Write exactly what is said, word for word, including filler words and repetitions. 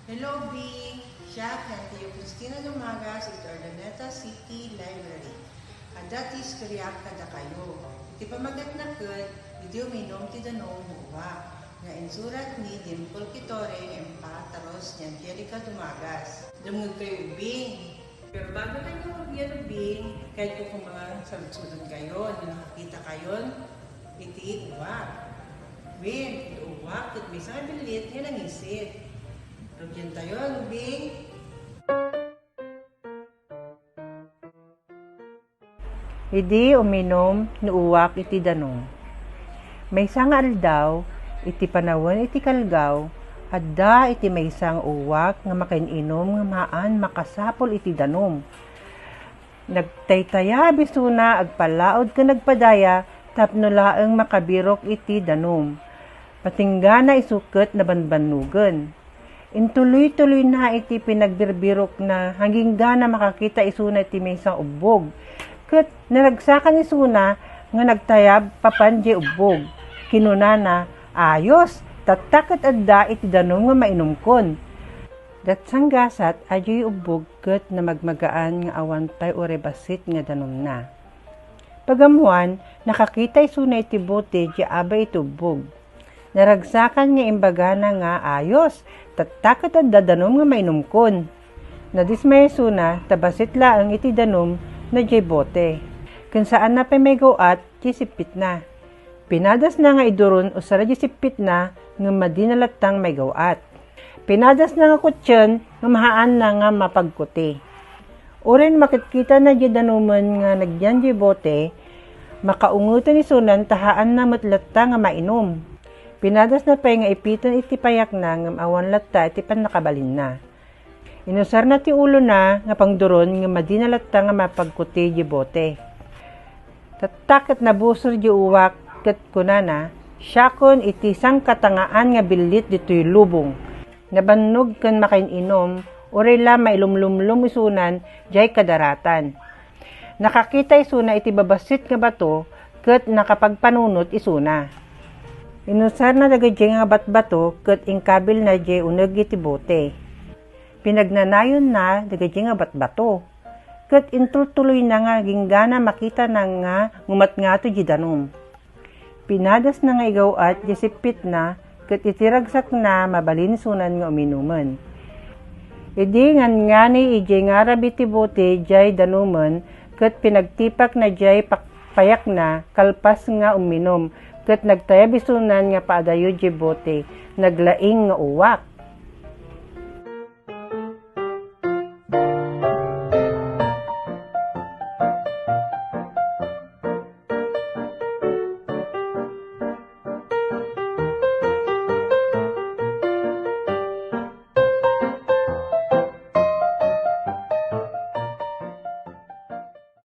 Hello, Bing! Siak ni Auntie Cristina Dumagas iti Urdaneta City Library. Adda ti istoriak kadakayo. Iti pamaggatna ket, idi uminum ti danum no uwak, nga insurat ni Dimple Quitore nga impataros ni Angelica Dumagas. Dumngegkayo, Bing! Pero bago tayo magbiyan, Bing, kayatko koma nga saludsodonkayo no nakakitakayon iti uwak. Wen, iti uwak ket maysa nga billit nga nangisit. Rugiantayo, Bing. Idi uminum ni uwak iti danum. Maysa nga aldaw, iti panawen iti kalgaw, adda iti maysa nga uwak nga makain-inum ngem haan makasapul iti danum. Nagtaytayab isuna agpalaod ken agpadaya tapno laeng makabirok iti danum. Patinggana isu ket nabanbannogen. Intuloy-tuloyna iti pinagbirbirokna, agingga makakita isuna iti maysa nga ubbog. Ket naragsakan isuna nga nagtayab papan diay ubbog. Kinunana, "Ayos, tatta ket adda iti danum nga mainumkon." Datsan gasat a diay ubbog ket namagmagaan nga awan pay uray bassit nga danumna. Pagammoan, nakakita isuna iti bote diay abay iti ubbog. Naragsakan nga imbagana nga, "Ayos, tatta ket adda danum nga mainumkon." Nadismaya isuna ta bassit laeng iti danum na diay bote. Ken saanna pay maigaw-at diay sippitna. Pinadasna nga iduron usara diay sippitna ngem madina latta nga maigaw-at. Pinadasna nga kutien ngem haanna nga mapagkuti. Uray no makitkitana diay danumen nga nagyan diay bote, makaungeten isunan ta haanna met latta nga mainum. Pinadasna pay nga ipiten iti payakna ngem awan latta iti pannakabalinna. Inusarna ti ulona nga pangduron ngem madina latta nga mapagkuti diay bote. Tatta ket nabusor diay uwak ket kunana, "Siakon iti sangkatangaan nga billit ditoy lubong." Nabannog ken makain-inum, uray la mailumlumlom isunan diay kadaratan. Nakakita isuna iti babassit nga bato ket nakapagpanunot isuna. Inusarna dagiti nga batbato ket inkabilna diay uneg iti bote. Pinagnanayonna dagiti nga batbato, ket intultuloyna nga agingga makitana nga ngumatngato diay danum. Pinadasna nga igaw-at diay sippitna, ket iti ragsakna, mabalin isunan nga uminumen. Idi nganngani idiay ngarab iti bote diay danumen, ket pinagtipakna diay pak-, payakna, kalpas nga uminum, ket nagtayab isunan nga paadayo diay bote, naglaing nga uwak.